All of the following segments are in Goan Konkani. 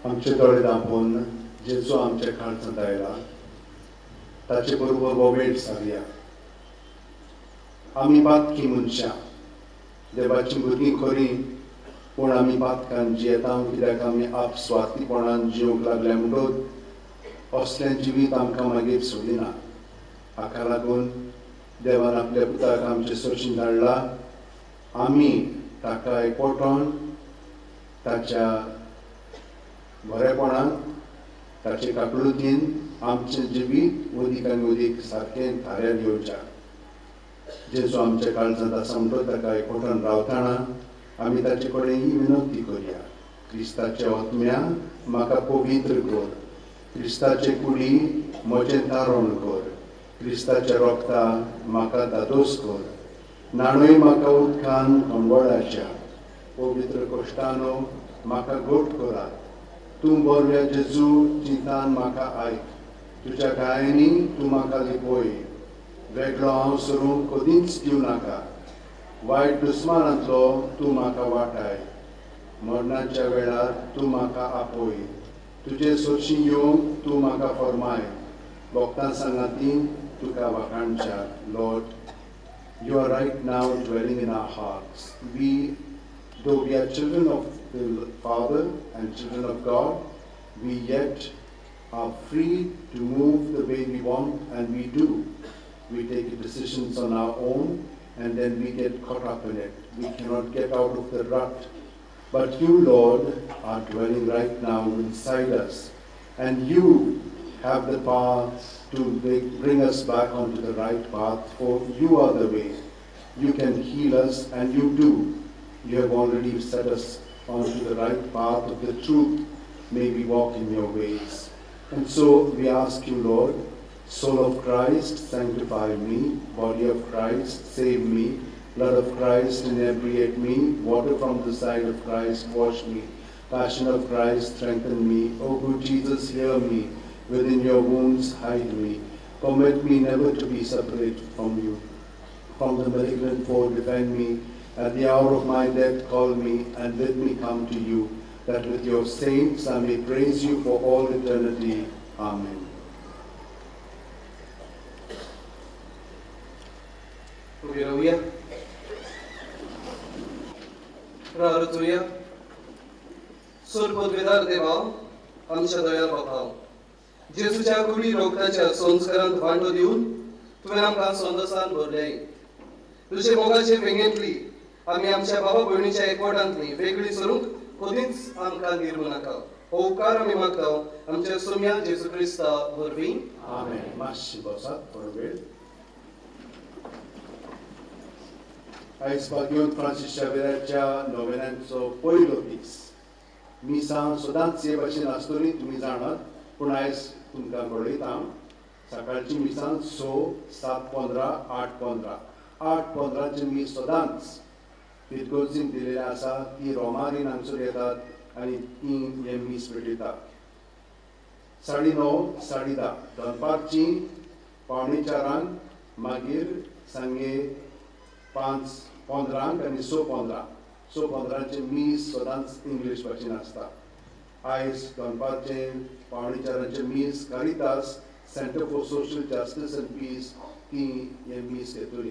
आमचे दोळे दांपोवन जेजू आमच्या काळजांत आयला ताचे बरोबर हो वेळ सारया. आमी पातकी मनशां, देवाची भुरगीं खरीं, पूण आमी पातकान जियेता कित्याक आमी आपस्वार्थीपणान जिवंक लागल्या म्हणून असलें जिवीत आमकां मागीर सोडिना. हाका लागून देवान आपल्या पुताक आमचे सोर्शीन धाडला. आमी ताका एकवटोन ताच्या बरेपणान ताचे काकळुतीन आमचें जिवीत वदीक आनी वदीक सारकें थाऱ्यार येवच्या. जेजू आमच्या काळजांत आसा म्हणटो ताका एकवटोन रावतना आमी ताचे कडेन ही विनंती करया. क्रिस्ताच्या आत्म्या म्हाका पवित्र कर, क्रिस्ताचे कुडी म्हजें तारण कर, क्रिस्ताच्या रोगता म्हाका दादोस कर, नाणूय म्हाका उदकान खणवळाच्या पवित्र कश्टानो म्हाका गोट करात. तूं बऱ्या जेजू चिंतान म्हाका आयक, तुज्या गायांनी तूं म्हाका लिपय. वेगळो हांव सरूंक कदींच दिवं नाका, वायट दुस्मानांतलो तूं म्हाका वाटाय. मरणाच्या वेळार तूं म्हाका आपय, तुजे सोर्शी येवंक तूं म्हाका फरमाय. भक्तां सांगाती तुका वाखाणच्या. Lord, you are right now dwelling in our hearts. We, though we are children of the Father and children of God, we yet are free to move the way we want, and we do. We take decisions on our own, and then we get caught up in it. We cannot get out of the rut. But you, Lord, are dwelling right now inside us, and you have the power to bring us back onto the right path, for you are the way. You can heal us, and you do. You have already set us onto the right path of the truth. May we walk in your ways. And so we ask you, Lord, soul of Christ, sanctify me, body of Christ, save me, blood of Christ, inebriate me, water from the side of Christ, wash me, passion of Christ, strengthen me. O good Jesus, hear me, within your wounds hide me. Permit me never to be separated from you. From the malignant foe defend me. At the hour of my death call me, and let me come to you, that with your saints I may praise you for all eternity. Amen. उबी रावया, प्रार्थुया. सोर पदवेदार देवा, आमच्या दया बापा, जेजूच्या कुडी रोगताच्या संस्कारांत वांटो दिवन तुवें आमकां संदसान भरले. तुजे मोगाचे वेंगेंतली आमी आमच्या बाबा भयणीच्या एकवटांतली वेगळी सरूंक कदींच आमकां निर्मू नाका. हो उपकार आमी मागता आमच्या सोम्या जेजू क्रिस्ता वरवीं. आमेन. मातशी बसात थोडो वेळ. आयज भाग्यवंत फ्रांसीस शावेराच्या नोवेनांचो पयलो दीस. मिसां सदांच हे भाशेन आसतली तुमी जाणात, पूण आयज तुमकां कळयता हांव. सकाळची मिसां 6, 7:15, 8:15. 8:15 मीस सदांच फिरगोजीन दिलेलें आसा. ती रोमारीन हांगसर येतात आनी ती हें मीस भेटयतात. 9:30, 10:30, दनपारची 3:45, मागीर सांगे 5:15 आनी 6:15. 6:15 मीस सदांच इंग्लीश भाशेन आसता. आयज दनपारचें 3:45 मीस Caritas centre for social justice and peace ती हें मीस घेतली.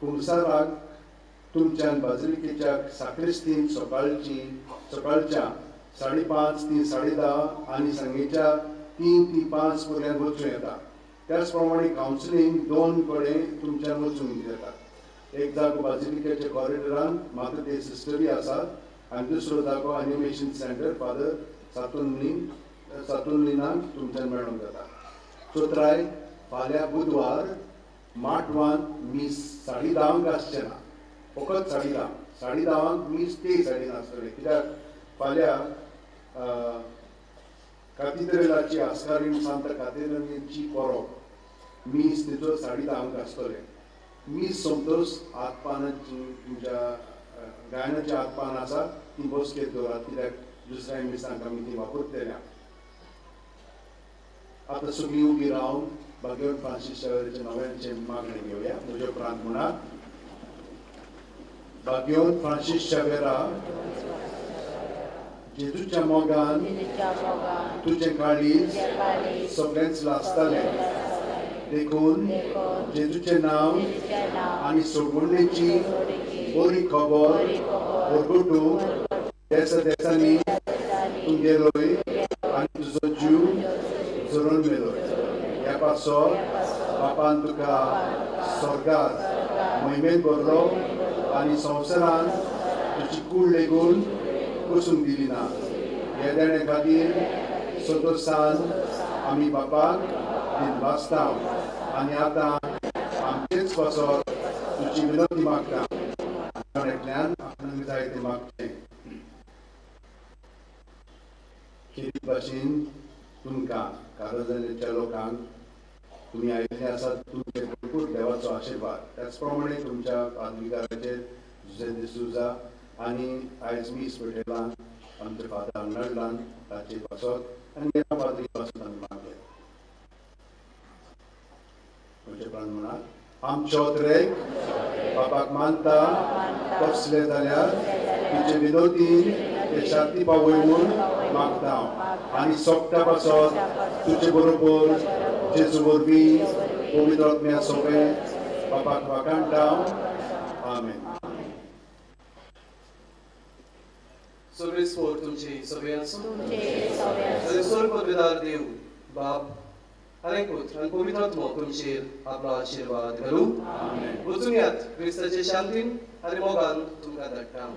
कुमसाराक तुमच्यान बाजरिकेच्या साक्रिस्तीन सकाळच्या 5:30 ते 10:30 आनी सांगेच्या 3 ते 5 पर्यंत वचूं येता. त्याच प्रमाणे कावन्सिलींग 2 कडेन तुमच्यान वचूंक येता. एक जागो बाजिलिकेच्या कॉरिडोरान मात्र ते सिस्टरी आसात आनी दुसरो जागो एनिमेशन सेंटर फादर सातुनलिनाक तुमच्यान मेळोंक जाता. चौथराय फाल्यां बुधवार माटवान मीस 10:30 आसचें ना, फकत 10:30. 10:30 मीस ते सायडीन आसतलें, कित्याक फाल्यां कातिद्रेलाची आस्कारीण सांत कातिद्रेलाची परब मीस तिचो 10:30 आसतलें. मीस सोमतोच आतपानाची तुमच्या गायनाची आतपान आसा ती बसकेत दवरात, कित्याक दुसऱ्या मिसांक आमी ती वापरतल्या. आतां सगळीं उबी रावन भाग्यवंत फ्रांसीस शावेराच्या नव्यांचें मागणें घेवया. म्हज्या उपरांत म्हणात, भाग्यवंत फ्रांसीस शावेरा, जेजूच्या मोगान तुजें काळीज सगळेंच लासतालें, देखून जेजूचें नांव आनी सोडवणेची बरी खबर परगटूंक देसा देसांनी तूं गेलोय आनी तुजो जीव केलो. ह्या पासत बापान तुका स्वर्गात मोहिमेंत भरलो आनी संवसारान तुजी कूड लेगून कसूंक दिली ना. ह्या देणे खातीर संतोशान आमी बापाक दिनवासता आनी आतां आमचेच पासत तुजी विनंती मागता. एकल्यान आपणाक जाय तें मागचें. खेरीत भाशेन तुमकां कारोजनेच्या लोकांक तुमी आयिल्ले आसात तुमचे भरपूर देवाचो आशिर्वाद. त्याच प्रमाणे तुमच्या पादविकाराचेर जुझे डिसूजा आनी आयज मीस पेटयलां आमच्या फादर अर्नल्डान ताचे पासत आनी हेरां पाद्री पासत आमी मागले. तुमचे प्राण म्हणा आमचो त्रेक बापाक मानता तसले जाल्यार तुजे विनोदीन ते शांती पावय म्हूण मागता आनी सोगटा पासत तुजे बरोबर जेजू वरवीं पवित्र आत्म्या सोबे बापाक वाखाणटा. आमेन. सर्वेस्पोर तुमची सगळी आसूं. आनी सर्व पदवीदार देव बाप आनी पुत्र आनी पवित्र आत्मो तुमचेर आपलो आशिर्वाद घालूं. वचून यात क्रिस्ताचे शांतीन आनी मोगान तुमकां धाडटा.